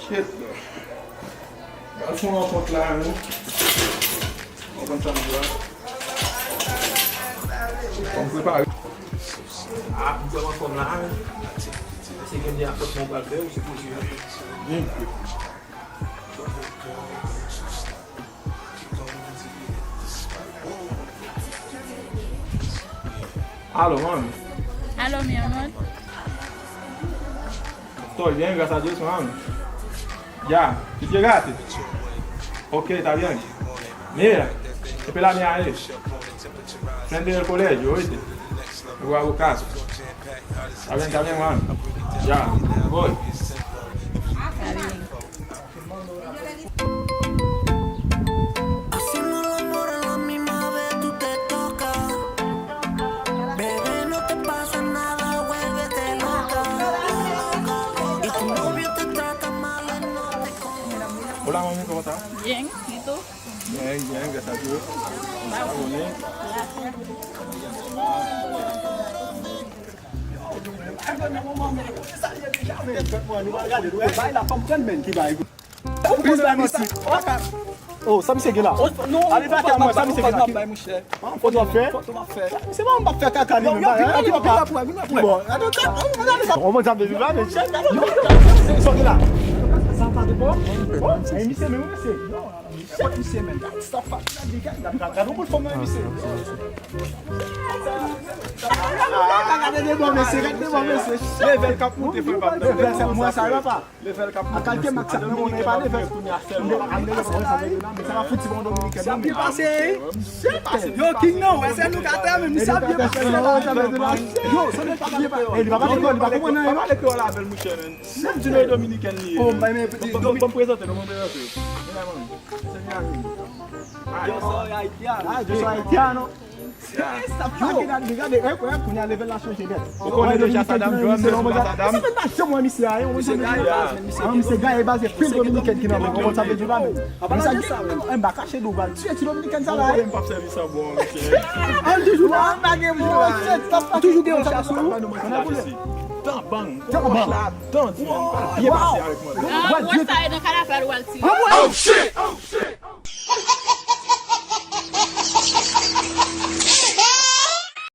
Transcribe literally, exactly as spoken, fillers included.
Shit, bro. Al fè yon rankont la, men. Ou konn sa m di la? Fò m prepare. Ah, m fè m anfòm la, men. Se gen de afè mwen pral fè, ou sipoze. Byen. Aló, mami. Aló, mi amor. Estoy bien, gracias a Dios, mami. Ya, ¿tú llegaste? Ok, está bien. Mira, espera a mí ahí. Frente del colegio, ¿oíste? Me voy a buscar. Está bien, está bien, mami. Ya, voy. Está bien. Haciendo el amor a la misma vez tú te tocas. Bebé, no te pasa nada, vuélvete loca. Y tu novio te trata mal, él no te come. Hola, mami, ¿cómo estás? Bien, ¿y tú? Bien, bien, gracias a Dios. Está bien. Oh, sa misye gen la? Ale, pa kè mwen, sa misye gen la? Fòt w ap fè? Misye pa, m p ap fè kaka li menm. Bon, gade sa. On va dire, gade sa. Sa w gen la? Sa pa de bon. Misye menm, misye. Gade yon bout fòm nan misye. Gade de bon mesye, gade de bon mesye. Level k ap monte, frè pa m. Level sa yo pa. Level k ap monte. A kalite Max ap nan monnen pa level. Sa pa fouti bon dominiken non. Byen pase. Yo, King nan, wè se nou k atè, men misye ap byen pase. Yo, sa pa byen pase. Li pa pale kreyòl, li pa konprann anyen non. Pale kreyòl avè l, monchè, men. Sèl di nou e dominiken li ye. Oh, men, men, bon, bon, bon, prezante nou, bon, prezante nou. Yo, sa w Ayiti a? Ah, yo, sa w Ayiti a, non? Sa pa gen nan li, gade, eh, eh, kounye a level la chanje nèt. Ou konnen deja Sadam John, men se pa Sadam. Misye pa janm wè misye a, eh, misye gaye baz, men misye gaye baz, e pil dominiken ki nan men, ou konn sa vle di la menm. Misye gen, eh, m pa kache di w pral tiye ti dominiken sa la, eh. M p ap sèvi sa bon, mesye. An toujou la, pa gen jou la. Toujou gen yon chak sou ou. Tan bang, tan bang. Tan di, men, pa byen pase avèk mwen. Ah, wè sa e nan kalafal ou al tire. Oh shit!